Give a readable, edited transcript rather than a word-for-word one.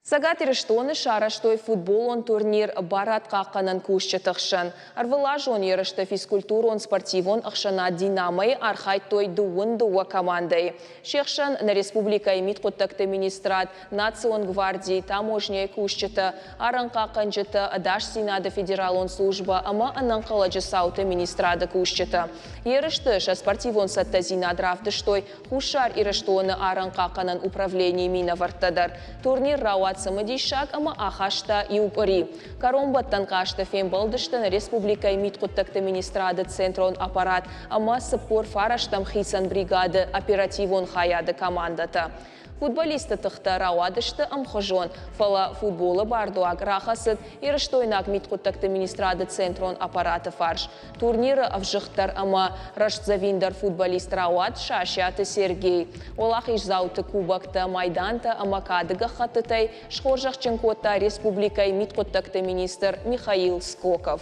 Цӕгат Ирыстоны сарӕзтой футболон турнир барадхъахъхъӕнӕн кусджыты хсӕн. Ӕрвылазон ерысты физкультурон-спортивон ӕхсӕнад «Динамо»-йы архайдтой 22 командӕйы. Се хсӕн нӕ республикӕйы мидхъуыддӕгты министрад, национ гварди, таможнӕйы кусджытӕ, арӕнхъахъхъӕнджытӕ, ӕдасдзинады федералон службӕ ӕмӕ ӕнӕнхъӕлӕджы цауты министрады кусджытӕ. Ерысты сӕ спортивон цӕттӕдзинад равдыстой Хуссар Ирыстоны арӕнхъахъхъӕнӕн управленийы минӕвӕрттӕ дӕр. Турнир рауад цымыдисаг ӕмӕ ахаста иу къуыри. Кӕронбӕттӕн хъазты фембӕлдысты нӕ республикӕйы мидхъуыддӕгты министрады центрон аппарат ӕмӕ 49-ӕм хицӕн бригады оперативон хайады командӕтӕ. Футболистты тыхтӕ рауадысты ӕмхуызон, фӕлӕ футболы бардуаг рахӕцыд Ирыстойнаг мидхъуыддӕгты министрады центрон аппараты фарс. Турниры ӕвзыгъддӕр ӕмӕ рӕстдзӕвиндӕр футболист рауад Сасиаты Сергей. Уӕлахиздзауты кубоктӕ, майдантӕ ӕмӕ кады гӕххӕттытӕй схорзӕхджын кодта республикӕйы мидхъуыддӕгты министр Михаил Скоков.